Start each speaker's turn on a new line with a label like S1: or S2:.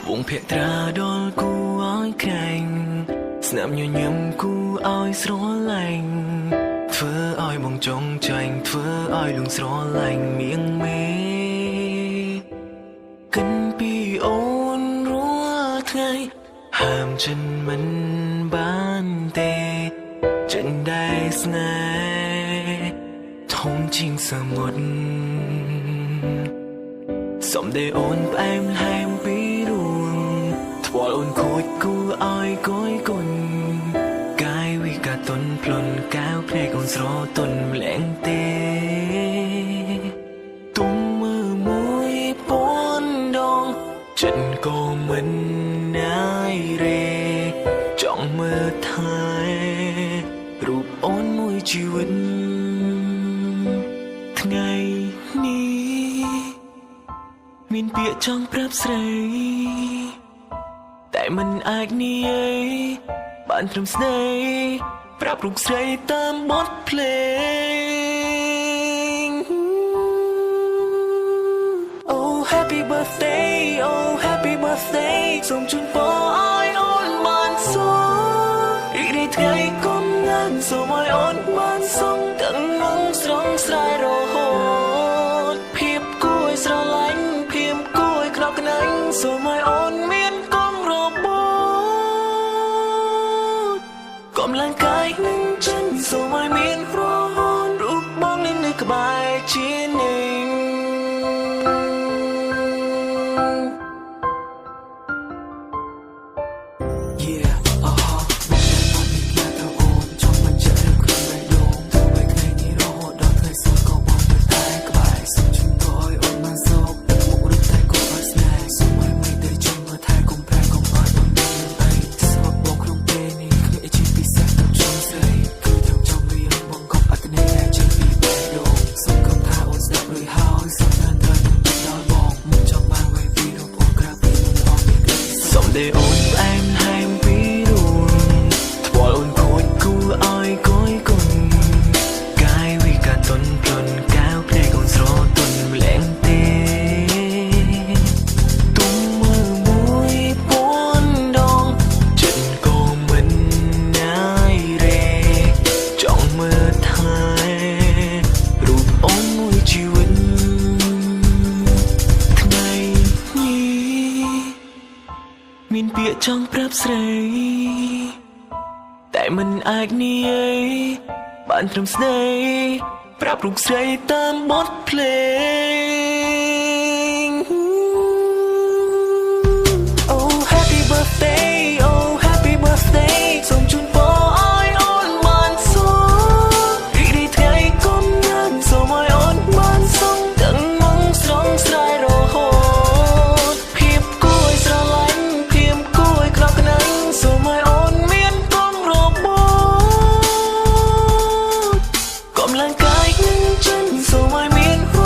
S1: វងភក្ត្រាដល់គូឲ្យក្រែងស្នាមញញឹមគូឲ្យស្រឡាញ់ធ្វើឲ្យបងចង់ចាញ់ធ្វើឲ្យលងស្រឡាញ់មៀងមេកិនពីអូនរាល់ថ្ងៃហាមចិនមិនបានទេចិនដែរស្នេហ៍ធំជាងសមុទ្រ សំដីអូនផ្អែមល្ហែមពីរួងថ្ពាល់អូនខូចគូឲ្យកយគុនកាយវិការតុនភ្លុនកែវភ្នែកអូនស្រទន់ម្លែងទេទុំមើលមួយពាន់ដងចិត្តក៏មិនណាយរេចង់មើលថែរូបអូនមួយជីវិតថ្ងៃនេះ មានពាក្យចង់ប្រាប់ស្រី តែមិនអាចនិយាយបានត្រឹមស្ដីប្រាប់រូបស្រីតាមបទភ្លេង Oh, happy birthday, oh, happy birthday សូមជូនពរឲ្យអូនបានសុខរីករាយថ្ងៃកំណើតសូមឲ្យអូនបានសុខទាំងងងស្រងស្រែរហូតភាពគួរឲ្យស្រឡាញ់ភាពគួរឲ្យខ្នប់ខ្នាញ់សូមឲ្យអូនមានកងរបូតកម្លាំងកាយនឹងចិនសូមឲ្យមានរហូតរូបបងនៅក្បែរជានិញ Yeah, បងតែមកនេះផ្ញើទៅអូនចង់បញ្ជាក់នៅក្នុងបេះដូងទោះបីថ្ងៃនេះរហូតដល់ថ្ងៃសូន្យក៏បងនៅតែក្បែរសូមជូនពរឲ្យអូនបានសុខទឹកមុខរឹតតែគួរឲ្យស្នេហ៍សូមឲ្យមិនទៅជុំមើលថែកុំប្រែកុំឲ្យអូនមានរឿងអីស្បបងក្នុងពេលនេះគ្មានអីជាពិសេសទៅខ្ញុំស្រីគឺត្រឹមចង់រៀនបងកុំអត្តន័យដែលចេញពីបេះដូងសូមគំថាអូនស្ដាប់រួចហើយសូមតាមត្រូវនឹងដល់បងមិនចង់បានអ្វីពីរូបអូនក្រៅពីនឹងល្អមានក្តីសុខសំដីអូនផ្អែមល្ហែមពីរួងថ្ពាល់អូនខូចគួរឲ្យកយគុនកាយវិការតុនភ្លុនកែវភ្នែកអូនស្រទន់ម្លែងទេទុំមើលមួយពាន់ដងចិត្តក៏មិនណាយរេចង់មើលថែរូបអូនមួយជីវិតថ្ងៃនេះ មានពាក្យចង់ប្រាប់ស្រី តែមិនអាចនិយាយបានត្រឹមស្ដីប្រាប់រូបស្រីតាមបទភ្លេង Oh, happy birthday, oh, happy birthday សូមជូនពរឲ្យអូនបានសុខរីករាយថ្ងៃកំណើតសូមឲ្យអូនបានសុខទាំងងងស្រងស្រែរហូតភាពគួរឲ្យស្រឡាញ់ភាពគួរឲ្យខ្នប់ខ្នាញ់សូមឲ្យអូនមានកងរបូតកម្លាំងកាយនឹងចិនសូមឲ្យមានរ